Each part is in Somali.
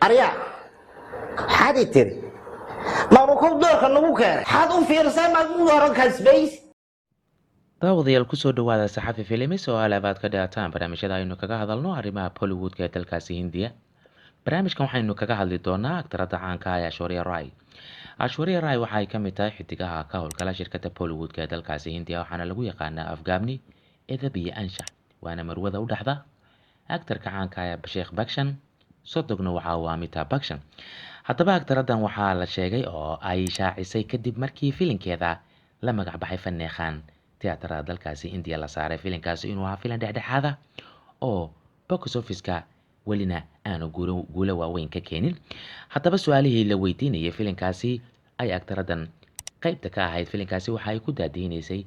Aryaa, maxaad i tiri? Maanu doorka nagu keenay? Maxaad u fiirsan maad u oran kasbays? Daawadayaal, kusoo dhawaada Saxafi Films oo alaab aad ka dhaataan barnaamijyada aynu kaga hadalno arrimaha Bollywoodka ee dalkaasi Hindiya. Barnaamijkan waxaynu kaga hadli doonaa aktarada caanka ah ee Aishwarya Rai. Aishwarya Rai waxa ay ka mid tahay xidigaha ka howlgala shirkadda Bollywoodka ee dalkaasi Hindiya, waxaana lagu yaqaanaa afgaabni, edeb iyo anshax, waana marwada u dhaxda aktarka caanka ah ee Abhishek Bachchan, sodogna waxa uu Amitabh Bachchan. Haddaba aktaradan waxaa la sheegay oo ay shaacisay kadib markii filinkeeda la magac baxay Fanney Khan tiyaatarada dalkaasi India la saaray, filinkaasi inuu ahaa filan dhexdhexaad ah oo box office-ka welina aanu guulo waaweyn ka keenin. Haddaba su-aalihii la weydiinayay filinkaasi ay aktaradan qaybta ka ahayd filinkaasi, waxa ay ku daadihinaysay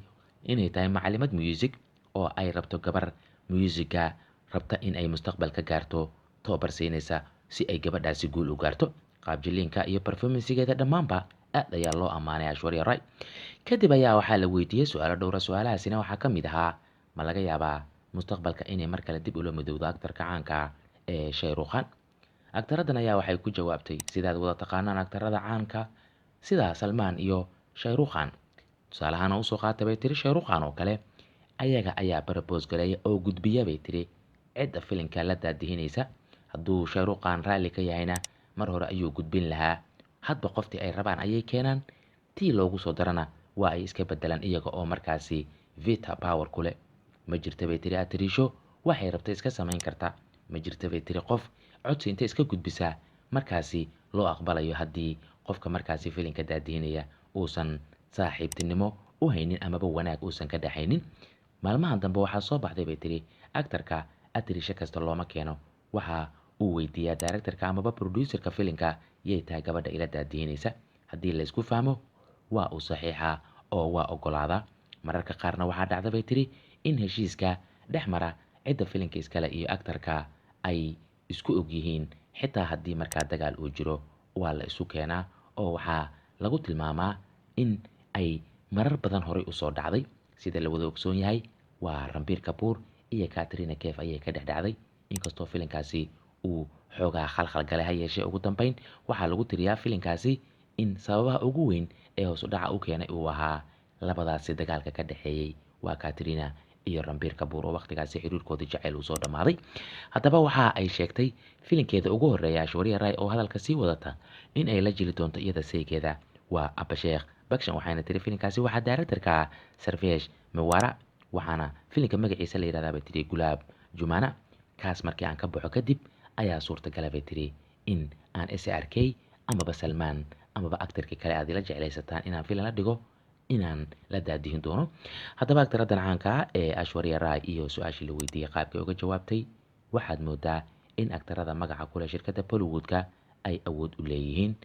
inay tahay macalimad music oo ay rabto gabar musiga rabta in ay mustaqbal ka gaarto, tababar siinaysa si ay gabadhaasi guul u gaarto. Qaabjiliinka iyo performancegeeda dhammaanba aad ayaa loo ammaanay Aishwarya Rai. Kadib ayaa waxaa la weydiiyey su-aalo dhowra. Su-aalahaasina waxaa ka mid ahaa, ma laga yaabaa mustaqbalka inay mar kale dib ula midowdo aktarka caanka ee Shah Rukh Khan? Aktaradan ayaa waxay ku jawaabtay, sidaad wada taqaanaan aktarada caanka sida Salmaan iyo Shah Rukh Khan, tusaalahaan usoo qaatay bay tiri, Shah Rukh Khan oo kale, ayaga ayaa propose gareeya oo gudbiya bay tiri cidda filinka la daadihinaysa. Hadduu Shah Rukh Khan raalli ka yahayna, mar hore ayuu gudbin lahaa. Hadba qoftii ay rabaan ayay keenaan, tii loogu soo darana waa ay iska bedelaan iyaga oo markaasi veto power ku leh. Ma jirta bay tiri atariisho waxay rabta iska samayn karta. Ma jirta bay tiri qof codsi intay iska gudbisaa markaasi loo aqbalayo haddii qofka markaasi filinka daadihinaya uusan saaxiibtinimo u haynin amaba wanaag uusan ka dhaxaynin. Maalmahan dambe waxaa soo baxday bay tiri, aktarka atariisho kasta looma keeno. Waxa uu weydiiyaa directorka amaba producerka filinka, yay tahay gabadha ila daadihinaysa? Haddii la isku fahmo, waa uu saxiixaa oo waa ogolaadaa. Mararka qaarna waxaa dhacda bay tiri in heshiiska dhex mara cidda filinka iskale iyo aktarka ay isku ogyihiin. Xitaa haddii markaa dagaal uu jiro, waa la isu keenaa, oo waxaa lagu tilmaamaa in ay marar badan horay usoo dhacday. Sida la wada ogsoon yahay, waa Ranbir Kapoor iyo Katrina Kaif ayay ka dhex dhacday. Inkastoo filinkaasi uu xoogaa khalkhal galay, ha yeeshee ugu dambeyn waxaa lagu tiriyaa filinkaasi in sababaha ugu weyn ee hoos u dhaca u keenay uu ahaa labadaasi dagaalka ka dhexeeyey, waa Katrina iyo Ranbir Kapoor, oo waqtigaasi xiriirkoodii jacayl uu soo dhammaaday. Haddaba waxa ay sheegtay filinkeeda ugu horreeya Aishwarya Rai oo hadalka sii wadata in ay la jili doonto iyada saygeeda, waa Abhishek Bachchan. Waxayna tiri, filinkaasi waxaa directorka Sarvesh Mewara, waxaana filinka magaciisa la yihahdaa bay tiri Gulaab Jumana. Kaas markii aan ka baxo kadib ayaa suurtagala bay tiri in aan SRK amaba Salmaan amaba actarkii kale aad ila jeclaysataan inaan filan la dhigo inaan la daadihin doono. Haddaba aktaradan caanka ah ee Aishwarya Rai iyo su-aashii la weydiiyey qaabkay uga jawaabtay, waxaad moodaa in aktarada magaca kule shirkadda Bollywoodka ay awood u leeyihiin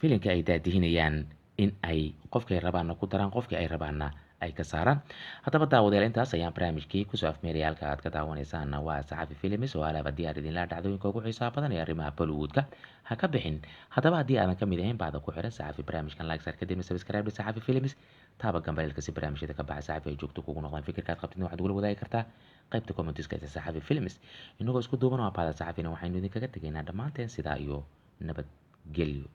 filinka ay daadihinayaan in ay qofkay rabaanna ku daraan, qofkii ay rabaanna ay ka saaraan. Haddaba daawadayaal, intaas ayaan barnaamijkii kusoo afmeeraya. Halka aad ka daawanaysaanna waa Saxafi Films oo alaaba diyaar idinla dhacdooyinka ugu xiisaha badan ee arrimaha Bollywoodka. Ha ka bixin. Haddaba haddii aadan kamid ahayn baada ku xiran Saxafi, barnaamijkan like saar, kadibna subscribe Saxafi Films, taaba gambaleelka si barnaamijyada ka baxa Saxafi ay joogto kugu noqdaan. Fikirkaad qabtidna waxaad ugula wadaagi kartaa qaybta commentiska ee Saxafi Films. Inagoo isku duuban oo apaada Saxafina, waxaynu idinkaga tegaynaa dhammaanteen sidaa iyo nabadgelyo.